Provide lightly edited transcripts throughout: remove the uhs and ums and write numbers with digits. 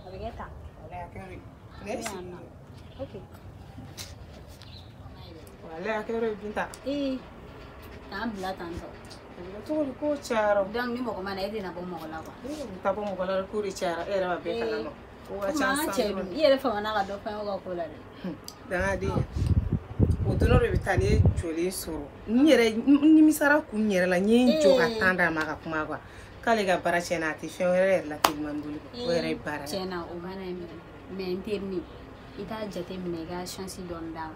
A bɛ kɛ tan. Walayi a kɛra ne Bɛ yan nɔ. Ok. Walayi a kɛra Binta. Ee, k'an bila tan tɔ. A bɛ kɛ cogo di, ko cayara. Donc ni mɔgɔ ma na, e tɛna bɔ mɔgɔ la quoi. Ne ta bɔ mɔgɔ la, ko de cayara, e yɛrɛ b'a bɛɛ kalama. Ko ka ca Komi an san cɛ dun, i yɛrɛ famana ka dɔ fɛn o ka ko la dɛ. Dangaden, o don dɔ de bɛ taa ne jɔlen sɔrɔ n yɛrɛ, n nimisara kun yɛrɛ la, n ye n jɔ ka temps d'a ma ka kuma quoi, k'ale ka baara tiɲɛna, a tɛ fɛn wɛrɛ yɛrɛ la telimani boli kɔ, o yɛrɛ ye baara ye. Tiɲɛ na, o mana ye minɛ. Mais n terinin, i t'a jate minɛ, i ka chance dɔɔni d'a ma.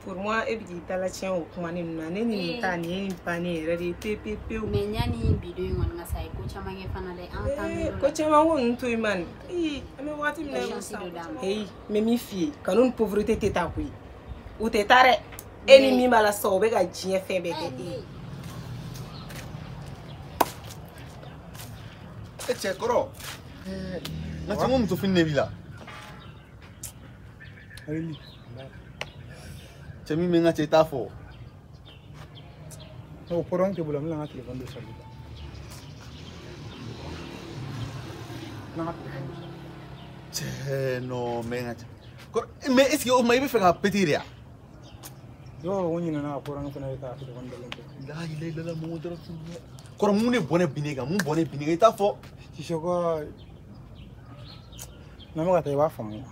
Pour moi, e bɛ k'i dala tiɲɛ o kuma ninnu na, ne ni nin ta nin ye nin bannen yɛrɛ de ye pewu pewu pewu. Mais yanni bi don in kɔni ka sa, a ye ko caman kɛ fana dɛ, an t'an Ee, bolo ko la. caman ko ninnu to yen man. Ee, an bɛ wagati min na i ko Chance sisan. dɔ d'a ma. Heyi, n bɛ min f'i ye, kanu ni pauvreté tɛ taa koyi, o tɛ taa dɛ. E ni min b'a la sisan, o bɛ ka diɲɛ fɛn bɛɛ kɛ e ye. E cɛ kɔrɔ, n ka cɛ, n ko muso fini de b'i la. Really? Cɛ min bɛ n ka cɛ, i t'a fɔ. O kɔrɔ tɛ bolo, n bɛna n ka téléphone dɔ charger. N ka téléphone dɔ charger. Cɛ, non, mais n ka cɛ kɔrɔ, mais est ce que o tuma i bɛ fɛ ka péter de ya? Dɔw ko n ɲinɛna ka kɔrɔ fana bɛ taa téléphone dalen to. La ilaha illallah Muhammadu rasulullah. Kɔrɔ, mun de bɔnɛ bin ne kan, mun bɔnɛ bin ne kan, i t'a fɔ. Tu sais quoi? N'an bɛ ka taa, i b'a faamu.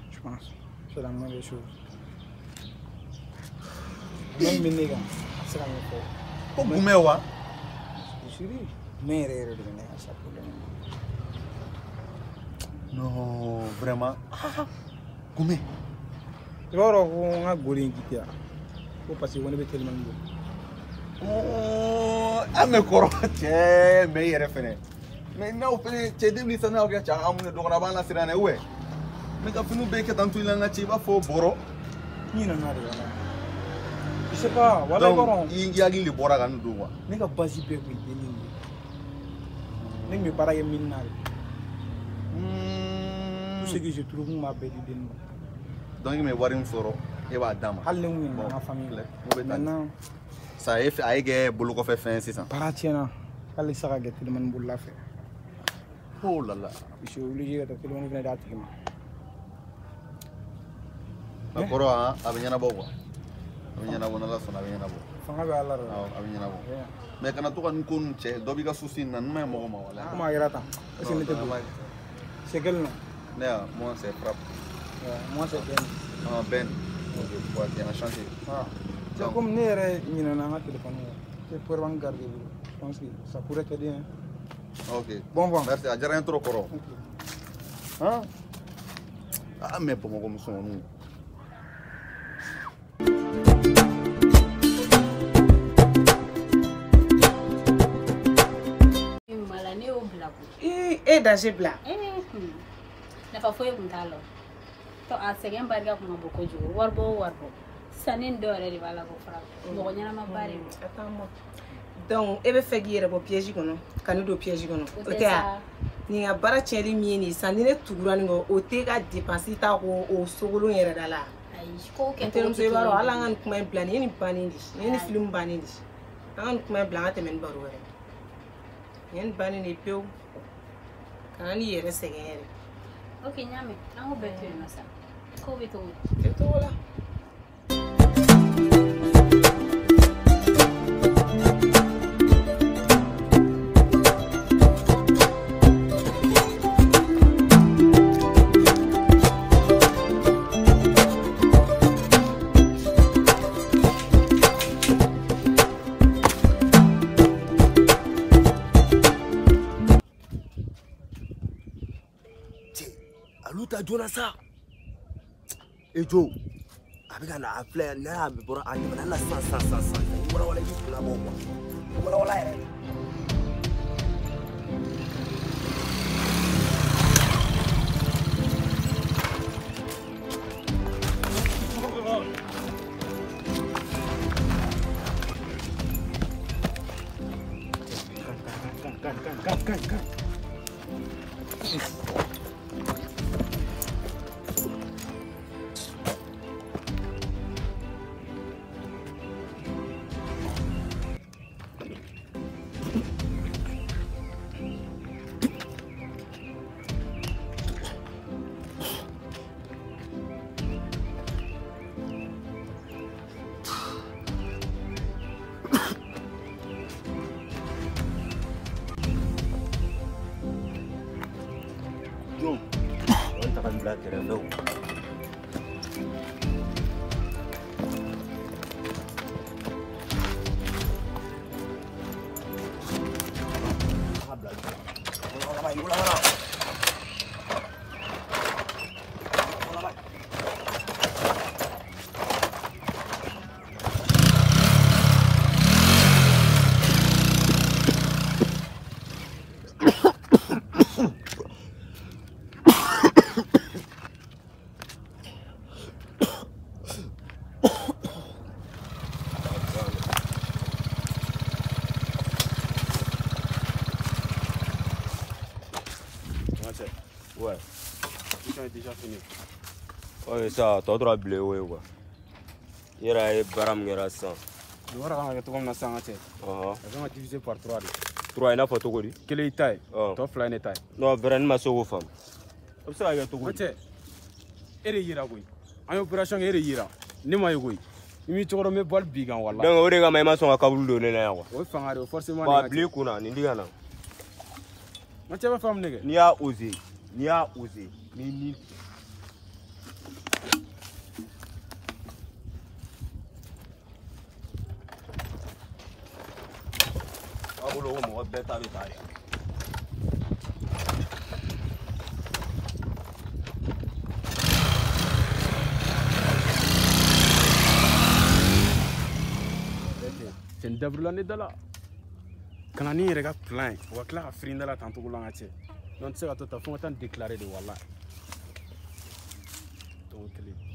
Je pense c'est la moindre des choses. Même min ne kan, a tɛ se ka ɲɛfɔ. Ko gumɛ wa? Je suis ne yɛrɛ yɛrɛ de bɛ ne kan sa problème. Non, vraiment, gumɛ. I b'a dɔn ko n ka gori in k'i tɛ yan ko parce que ko ne bɛ telimani bolo. An bɛ kɔrɔ cɛ, mais i yɛrɛ fɛnɛ, mais n'aw fɛnɛ cɛ den ni sanu kɛ cɛ, an mun de dɔgɔnin a b'an lasiran dɛ ouais. Ne ka finiw bɛɛ kɛ tan to i la, n ka cɛ, i b'a fɔ bɔrɔ. N ɲinɛna de wala. Je sais pas, wala i b'a Donc dɔn. i hakili de bɔra ka nin don quoi. Ne ka base bɛɛ kun ye denni de ye. Ne tun bɛ baara kɛ min na de. Tout ce que je trouve, n b'a bɛɛ di denni ma. Donc i bɛ wari min sɔrɔ, e b'a d'a ma. Hali ne kun ɲinɛna n ka famille Filɛ, kɔ. n ko bɛ taa. Maintenant Sa a ye a ye kɛ bolokɔfɛ fɛn ye sisan. Baara tiɲɛna, hali sisan ka kɛ telimani bolila fɛ. Oh là là. Je suis obligé ka taa telimani fana d'a tigi ma. A kɔrɔ han, a bɛ ɲɛnabɔ quoi, a bɛ ɲɛnabɔ, n'Ala sɔnna a bɛ ɲɛnabɔ. Fanga bɛ Ala de la. Awɔ, a bɛ ɲɛnabɔ, mais kana to ka nin ko ninnu cɛ, dɔ b'i ka souci nin na, nin ma ɲi mɔgɔ ma walahi. Komi a kɛra tan, est ce que ne tɛ don? C'est quel nom? Ne ya, moi c'est Frappe. Ouais, moi c'est Ben. Ah Ben, ok, ouais, enchanté. Ah. C'est comme ne yɛrɛ ɲinɛna n ka téléphone kɔ. C'est pour n garder bolo. Je pense que ça pourrait t'aider, hein. Ok. Bon vent. Merci, a diyara n ye trop kɔrɔ. Ok. Han, ah, mais Bamakɔ musomaninw. Mala, ne y'o bila koyi. Ee, e danger bila. Ee, nafa foyi kun t'a la o. Tɔ a sɛgɛn barika kun ka bon kojugu, wari bɔ o wari bɔ. Sisan ne ni dɔw yɛrɛ de b'a la k'o fara, mɔgɔ ɲɛnama ba de don. Attends-moi. Donc e bɛ fɛ k'i yɛrɛ bɔ piège kɔnɔ, ka ne don piège kɔnɔ. O O tɛ tɛ wa? sa. Nin ka baara tiɲɛli min ye nin ye sisan, ni ne tugura nin kɔ, o t'e ka dépense ta ko o sogolon yɛrɛ da la. Ayi, kow N kɛcogo terimuso, tɛ i b'a dɔn kelen hali an ye. ka nin kuma in bila, nin ye nin bannen de ye, nin ye nin Ayi. film bannen de ye. An ka nin kuma in bila, an ka tɛmɛ ni baro wɛrɛ ye. Nin ye nin bannen de ye pewu. Kana n'i yɛrɛ sɛgɛn yɛrɛ. Ok, n y'a mɛn, an k'o bɛɛ to yen nɔ sa. Kow bɛ cogo di? Kɛ cogo la. Cɛ, alu ta joona sa. E jo, a bɛ ka na, a filɛ yan, n'a y'a bɔra a ɲamana la sisan sisan sisan sisan, i walawala, i b'i kunna bɔ quoi, i walawala yɛrɛ de. Kan kan kan. Jo. An ta ka bila kɛrɛfɛ o. Ouais. Tout est déjà fini. Ouais, ça, toi, tu as blé, ouais, quoi. Il y a un baram qui est 100. Le war kan ka kɛ cogo min na sisan ka cɛ. A kan ka diviser par 3 de. 3 i n'a fɔ cogo di? Kelen i ta ye. Tɔ fila ye ne ta ye. Non, vraiment ne ma se k'o faamu. O bɛ se ka kɛ cogo di? Cɛ, e de yera koyi. An ye opération kɛ e de yera. Ne ma ye koyi. I m'i cogo dɔn n bɛ bali b'i kan walahi. Donc o de kama i ma sɔn ka kaburu don ne la yan quoi. O ye fanga de ye forcément. Bon, a bila i kun na nin di ka na. N ka cɛ bɛ faamu ne kɛ. N'i y'a osé, n'i y'a osé, ni aw bolo ko mɔgɔ bɛɛ ta bɛ taa de. Cɛ n daburula ne da la. Ka na ni n yɛrɛ ka plan ye, o ka tila ka firin da la tan cogo la n ka cɛ. Donc n tɛ se ka to tan fo n ka taa n déclarer de walahi. Donc kelen.